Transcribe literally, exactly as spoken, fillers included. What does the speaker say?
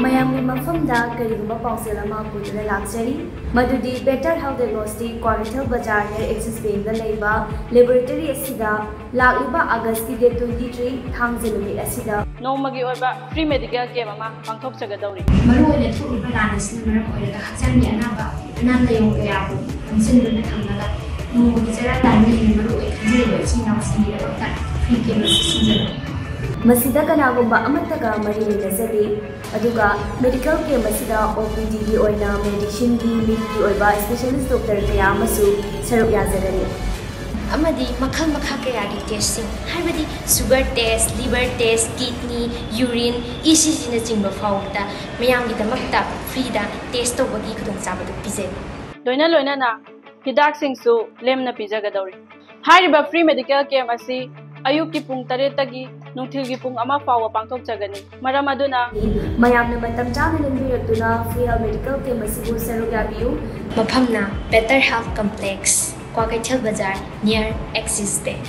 ꯃꯌꯥꯝꯒꯤ ꯃꯐꯝꯗ ꯀꯔꯤꯒꯨꯝꯕ ꯄꯥꯎꯖꯦꯜ ꯑꯃ ꯄꯨꯗꯨꯅ ꯂꯥꯛꯆꯔꯤ꯫ ꯃꯗꯨꯗꯤ Better Health Diagnostic ꯀ꯭ꯋꯥꯀꯩꯊꯦꯜ ꯕꯖꯥꯔ near Axis Bankꯗ ꯂꯩꯕ laboratory ꯑꯁꯤꯗ ꯂꯥꯛꯂꯤꯕ Augustꯀꯤ date twenty three ꯊꯥꯡꯖ ꯅꯨꯃꯤꯠ ꯑꯁꯤꯗ ꯅꯣꯡꯃꯒꯤ ꯑꯣꯏꯕ free medical camp ꯑꯃ ꯄꯥꯡꯊꯣꯛꯆꯒꯗꯧꯔꯤ꯫ ꯃꯔꯨꯑꯣꯏꯅ ꯊꯣꯛꯂꯤꯕ ꯂꯥꯟ ꯑꯁꯤꯅ ꯃꯔꯝ ꯑꯣꯏꯔꯒ ꯍꯛꯆꯥꯡꯒꯤ ꯑꯅꯥꯕ ꯑꯅꯥ ꯂꯥꯏꯌꯣꯡ ꯀꯌꯥꯕꯨ ꯈꯣꯝꯖꯤꯟꯗꯨꯅ ꯊꯝꯂꯒ ꯅꯣꯡꯃꯒꯤ ꯆꯔꯥ ꯇꯥꯟꯕ ꯍꯦꯟꯅ ꯃꯔꯨ ꯑꯣꯏ ꯈꯟꯖꯔꯤꯕ ꯏꯆꯤꯜ ꯏꯅꯥꯎꯁꯤꯡꯒꯤꯗꯃꯛꯇ free camp ꯑꯁꯤ ꯁꯤꯟꯖꯕꯅꯤ꯫ ꯃꯁꯤꯗ ꯀꯅꯥꯒꯨꯝꯕ ꯑꯃꯠꯇꯒ ꯃꯔꯤ ꯂꯩꯅꯖꯗꯦ꯫ ꯑꯗꯨꯒ medical camp ꯑꯁꯤꯗ OPDꯒꯤ ꯑꯣꯏꯅ medicineꯒꯤ, ꯃꯤꯠꯀꯤ ꯑꯣꯏꯕ specialist doctor ꯀꯌꯥ ꯑꯃꯁꯨ ꯁꯔꯨꯛ ꯌꯥꯖꯒꯅꯤ꯫ ꯑꯃꯗꯤ ꯃꯈꯜ ꯃꯈꯥ ꯀꯌꯥꯒꯤ testꯁꯤꯡ, ꯍꯥꯏꯕꯗꯤ sugar test, liver test, kidney, urine, ECGꯅꯆꯤꯡꯕ ꯐꯥꯎꯕꯗ ꯃꯌꯥꯝꯒꯤꯗꯃꯛꯇ freeꯗ test ꯇꯧꯕꯒꯤ ꯈꯨꯗꯣꯡꯆꯥꯕꯗꯨ ꯄꯤꯖꯩ꯫ ꯂꯣꯏꯅ ꯂꯣꯏꯅꯅ ꯍꯤꯗꯥꯛꯁꯤꯡꯁꯨ ꯂꯦꯝꯅ ꯄꯤꯖꯒꯗꯧꯔꯤ꯫ ꯍꯥꯏꯔꯤꯕ free medical camp ꯑꯁꯤ ꯑꯌꯨꯛꯀꯤ ꯄꯨꯡ ꯇꯔꯦꯠꯇꯒꯤ ꯅꯨꯡꯊꯤꯜꯒꯤ ꯄꯨꯡ ꯑꯃ ꯐꯥꯎꯕ ꯄꯥꯡꯊꯣꯛꯆꯒꯅꯤ꯫ ꯃꯔꯝ ꯑꯗꯨꯅ ꯃꯌꯥꯝꯅ ꯃꯇꯝ ꯆꯥꯅ ꯂꯦꯡꯕꯤꯔꯛꯇꯨꯅ free health medical camp ꯑꯁꯤꯕꯨ ꯁꯔꯨꯛ ꯌꯥꯕꯤꯌꯨ꯫ ꯃꯐꯝꯅ Better Health Complex, ꯀ꯭ꯋꯥꯀꯩꯊꯦꯜ ꯕꯖꯥꯔ, near Axis Bank꯫